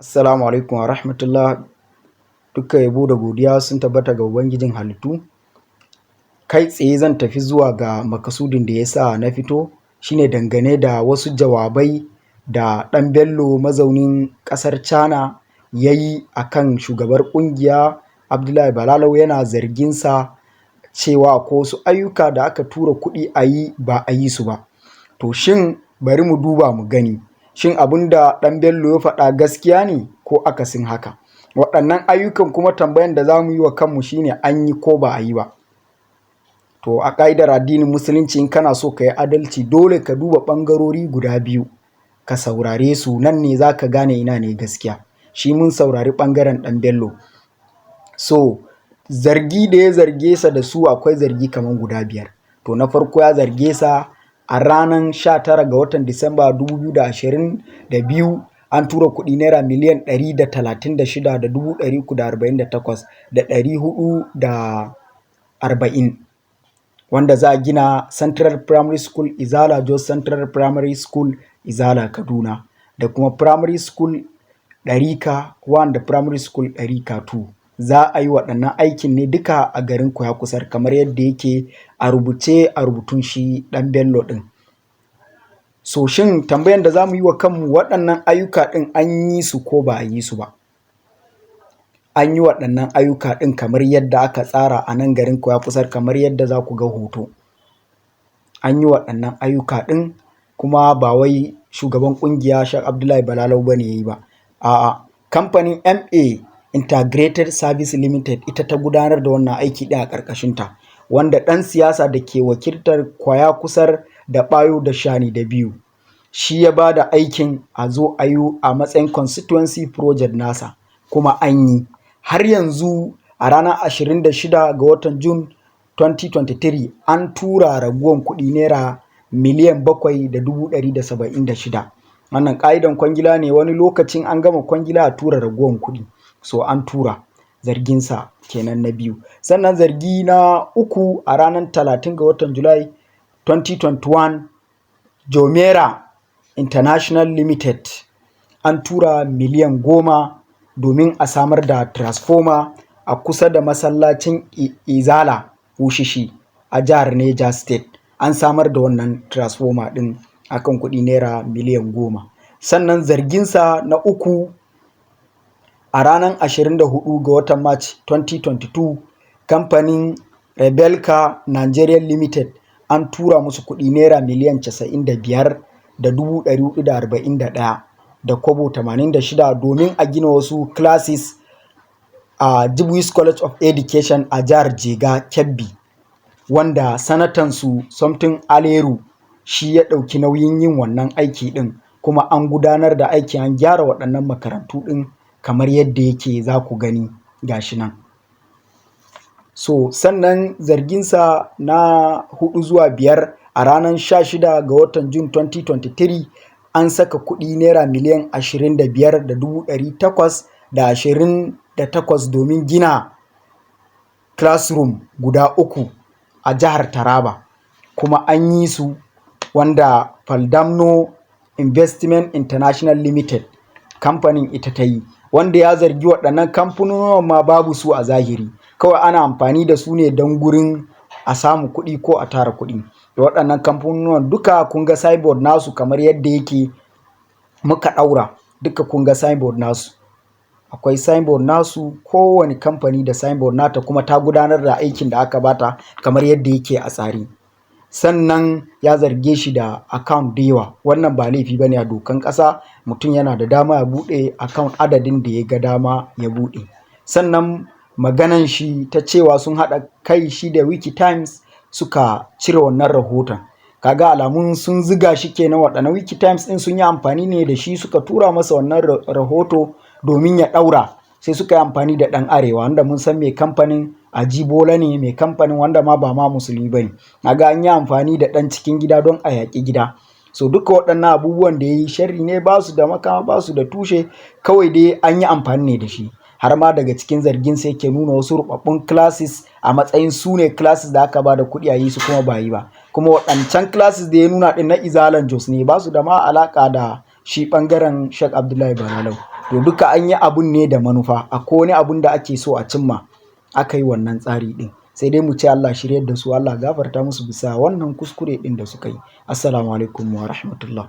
Assalamu alaikum wa rahmatullah. Dukkan yabo da godiya sun tabbata ga Ubangijin halittu. Kai tsaye zan tafi zuwa ga makasudin da ya sa na fito, shine dangane da wasu jawabai da Ɗan Bello mazaunin ƙasar China ya yi a kan shugabar ƙungiya Abdullahi Balalau, yana zarginsa cewa ko wasu ayyuka da aka tura kuɗi a yi ba a yi su ba. To shin, bari mu duba mu gani. Shin abin da Ɗan Bello ya faɗa gaskiya ne ko akasin haka? Waɗannan ayyukan kuma, tambayan da za mu yi wa kanmu shine, an yi ko ba a yi ba? To a ƙa'idar addinin Musulunci, in kana so ka yi adalci, dole ka duba ɓangarori guda biyu, ka saurare su, nan ne za ka gane ina ne gaskiya. Shi mun saurari ɓangaren Ɗan Bello. So zargi da ya zarge sa da su, akwai zargi kamar guda biyar. To na farko, ya zarge sa a ranar 19 ga watan Disamba 2022 an tura kuɗi naira 136,348,440, wanda za a gina Central Primary School Izala Jos, Central Primary School Izala Kaduna, da kuma Primary School Ɗarika 1 da Primary School Ɗarika 2. Za a yi waɗannan aikin ne duka a garin Kusar, kamar yadda yake a rubuce a rubutun shi Ɗan Bello ɗin. So shin, tambayan da za mu yi wa kanmu, waɗannan ayyuka ɗin an yi su ko ba a yi su ba? An yi waɗannan ayyuka ɗin kamar yadda aka tsara a nan garin Kusar, kamar yadda za ku ga hoto. An yi waɗannan ayyuka ɗin, kuma ba wai shugaban ƙungiya Sheikh Abdullahi Balalau ba ne ya yi ba. A'a, kamfanin MA Integrated Service Limited ita ta gudanar da wannan aiki ɗin a ƙarƙashinta, wanda ɗan siyasa da ke wakiltar Kwaya Kusar da Ɓayo da Shani da Biyu shi ya ba da aikin a zo a yi a matsayin constituency project nasa, kuma an yi. Har yanzu a ranar 26 ga watan June 2023 an tura raguwan kuɗi naira 7,176,000. Wannan ƙa'idan kwangila ne, wani lokacin an gama kwangila a tura raguwan kuɗi. So an tura. Zarginsa kenan na biyu. Sannan zargi na uku, a ranar 30 ga watan Julai 2021, Jomera International Limited an tura miliyan 10 domin a samar da transformer a kusa da masallacin Izala Wushishi a jihar Neja State. An samar da wannan transformer ɗin akan kuɗi naira miliyan 10. Sannan zarginsa na uku, a ranar 24 ga watan March 2022, kamfanin Rebelka Nigeria Limited an tura musu kuɗi naira 95,441 da kobo 86 domin a gina wasu classes a Jibwis College of Education a jihar Jega, Kebbi, wanda sanatansu Something Aleru shi ya ɗauki nauyin yin wannan aiki ɗin, kuma an gudanar da aikin, an gyara waɗannan makarantu ɗin kamar yadda yake za ku gani, gashi nan. So sannan zarginsa na huɗu zuwa biyar, a ranar 16 ga watan June 2023 an saka kuɗi naira 25,828,000 domin gina classroom guda uku a jihar Taraba, kuma an yi su, wanda Faldamno Investment International Limited kamfanin ita ta yi, wanda ya zargi waɗannan kamfanonuwan ma babu su a zahiri, kawai ana amfani da su ne don gurin a samu kuɗi ko a tara kuɗi. Da waɗannan kamfanonuwan duka kun ga signboard nasu, kamar yadda yake muka ɗaura duka, kun ga signboard nasu. Akwai signboard nasu, kowane kamfani da signboard nata, kuma ta gudanar da aikin da aka bata kamar yadda yake a tsare. Sannan ya zarge shi da account da yawa. Wannan ba laifi ba ne a dokan ƙasa, mutum yana da dama ya buɗe account adadin da ya ga dama ya buɗe. Sannan maganan shi ta cewa sun haɗa kai shi da Wiki Times suka cire wannan rahoton. Kaga alamun sun ziga shi kenan. Waɗannan Wiki Times ɗin sun yi amfani ne da shi, suka tura masa wannan rahoto domin ya ɗaura, sai suka yi amfani da ɗan arewa, wanda mun san mai kamfanin Ajibola ne mai kamfanin, wanda ma ba ma Musulmi ba ne. Kaga an yi amfani da ɗan cikin gida don a yaƙi gida. So duka waɗannan abubuwan da ya yi sharri ne, ba su da makama, ba su da tushe, kawai dai an yi amfani ne da shi. Har ma daga cikin zargin sai ke nuna wasu ruɓaɓɓun classes a matsayin su ne classes da aka ba da kuɗi a yi su, kuma ba yi ba. Kuma waɗancan classes da ya nuna ɗin na Izalan Jos ne, ba su da ma alaƙa da shi ɓangaren Sheikh Abdullahi Balalau. To, duka an yi abun ne da manufa. Akwai wani abun da ake so a cimma aka yi wannan tsari ɗin. Sai dai mu ce Allah shiryar da su, Allah gafarta musu bisa wannan kuskure ɗin da suka yi. Assalamu alaikum wa rahmatullah.